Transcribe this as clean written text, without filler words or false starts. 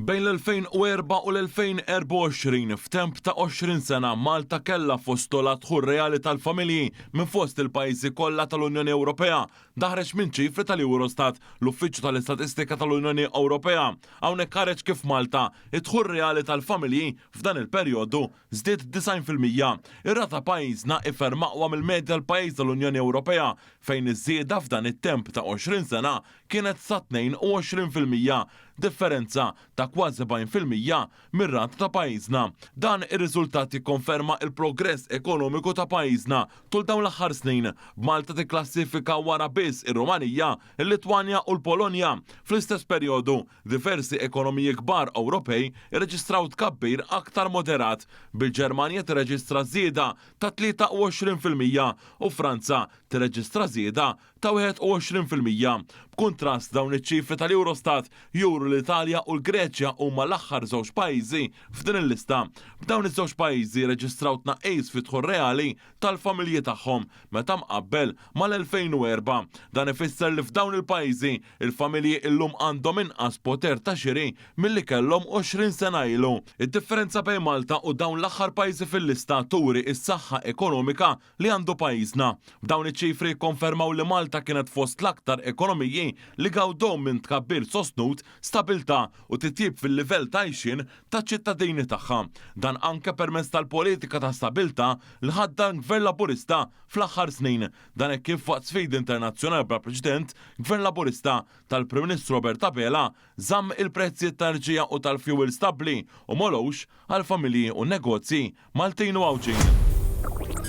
Bejn l-2004 u l-2024, f'temp ta' 20 sena, Malta kellha fost l-ogħla dħul reali tal-familji minn fost il-pajjiżi kollha tal-Unjoni Ewropea. Dan ħareġ minn ċifri tal-Eurostat, l-Uffiċċju tal-Istatistika tal-Unjoni Ewropea. Hawnhekk ħareġ kif Malta, id-dħul reali tal-familji f'dan il-perjodu żdied 90%. Ir-rata pajjiżna hi ferm aqwa mill-medja l-pajjiż tal-Unjoni Ewropea fejn iż-żieda f'dan it-temp ta' 20 sena kienet sa 22%, differenza ta' kważi 70% mir-rata ta' pajjiżna. Dan ir-riżultat jikkonferma l-progress ekonomiku ta' pajjiżna tul dawn l-aħħar snin, b'Malta tikklassifika wara biss ir-Rumanija, il-Litwanja u l-Polonja. Fl-istess perjodu, diversi ekonomiji kbar Ewropej irreġistraw tkabbir aktar moderat, bil-Ġermanja tirreġistra żieda ta' 23% u Franza tirreġistra żieda ta' 21%. B'kuntrast, dawn iċ-ċifri tal-Eurostat juru li l-Italja u l-Greċja huma l-aħħar żewġ pajjiżi f'din il-lista, b'dawn iż-żewġ pajjiżi jirreġistraw tnaqqis fid-dħul reali tal-familji tagħhom meta mqabbel mal-2004. Dan ifisser li f'dawn il-pajjiżi, il-familji illum għandhom inqas poter ta' xiri milli kellhom 20 sena ilu. Id-differenza bejn Malta u dawn l-aħħar pajjiżi fil-lista turi s-saħħa ekonomika li għandu pajjiżna. B'dawn iċ-ċifri jikkonfermaw li Malta kienet fost l-aktar ekonomiji li gawdew minn tkabbir sostnut, stabilità u titjib fil-livell ta' għajxien taċ-ċittadini tagħha. Dan anke permezz tal-politika ta' stabilità li ħaddan Gvern Laburista fl-aħħar snin. Dan hekk kif waqt sfidi internazzjonali bla preċedent, Gvern Laburista tal-Prim Ministru Robert Abela żamm il-prezzijiet ta' enerġija u tal-fjuwil stabbli u m'għolewx għall-familji u n-negozji Maltin u Għawdxin.